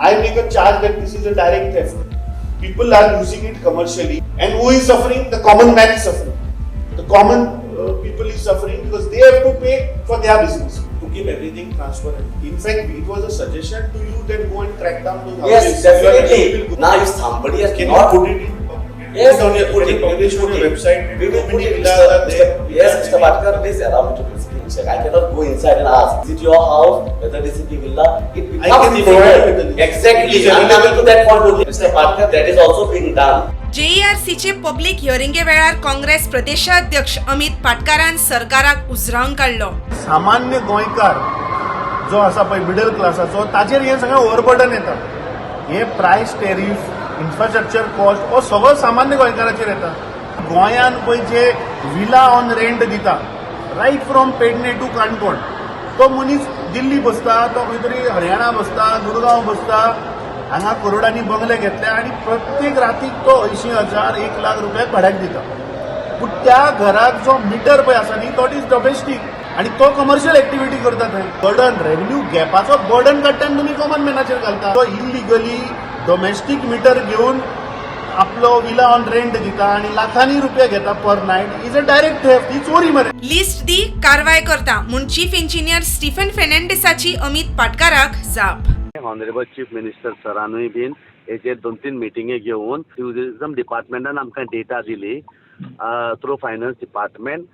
I make a charge that this is a direct theft. People are using it commercially, and who is suffering? The common man is suffering. The common people is suffering because they have to pay for their business. To keep everything transparent. In fact, it was a suggestion to you that go and crack down those Yes, houses. You are definitely. will go. Now if somebody has Can you not put it in? Yes, put on we your, will put can it. you We publish will on put your it. website? We will How put many it, villas Mr. are there? Mr. Yes, Mr. Patkar, please allow me to speak. I cannot go inside and ask, is it your house, whether this is the villa? It I becomes can provide with the difficult. list. It Exactly, is I'm coming available. to that point only. Mr. Patkar, that is also being done. जेईआरसीचे public हियरिंगे वेळार काँग्रेस प्रदेशाध्यक्ष अमित पाटकारान सरकाराक उजरावन काडलो. सामान्य गोंयकार जो आसा पळय middle क्लासाचो, ताचेर हें सगळें ओवरबर्डन येता. हे प्रायस, टेरीफ, इन्फ्रास्ट्रक्चर कॉस्ट हो सगळो सामान्य गोंयकाराचेर येता. गोंयान पळय जे विला ऑन रेंट दिता, right from Pernem to Canacona, तो मनीस दिल्ली बसता, तो खंय तरी हरियाणा बसता, गुरगांव बसता, हांगा करोडांनी बंगले घेतले आनी प्रत्येक रातीक तो 80,000, 1 लाख रुपया भाड्याक दिता. पूण त्या घराक जो मिटर पळय आसा न्ही, तो is domestic आनी तो कमर्शियल एक्टिविटी करता. थंय बर्डन, रेव्हेन्यू गॅपाचो बर्डन काडटा आनी तुमी कॉमन मॅनाचेर घालता. तो इलिगली डोमेस्टीक मिटर घेवन आपलो विला ऑन रेंट दिता आनी लाखांनी रुपया घेता per night is a direct theft. ही चोरी मरे. लिस्ट दी, कारवाय करता म्हूण चीफ इंजिनियर स्टीफन फेर्नांडीसाची अमित पाटकाराक जाप. ऑनरेबल चीफ मिनिस्टर सरानूय बीन हेजेर दोन तीन मिटिंगे घेवन ट्युरिजम डिपार्टमेंटान आमकां डेटा दिली. Through finance department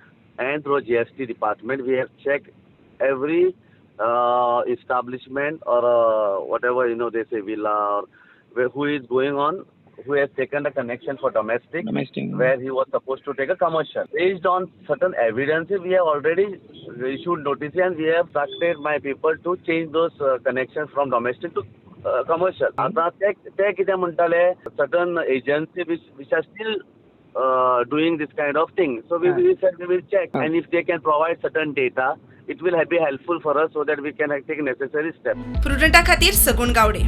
and through GST department, we have check every establishment or whatever they say villa or who is going on, who has taken the connection for domestic, Domestic. Where he was supposed to take a commercial. Based on certain evidences, we have already issued notice and we have instructed my people to change those connections from domestic to commercial. आता ते ते कितें म्हणटाले, certain agency which are still doing this kind of thing. So we said we will check and if they can provide certain data, it will be helpful for us so that we can take necessary steps. प्रुडंटा खातीर सगुण गावडे.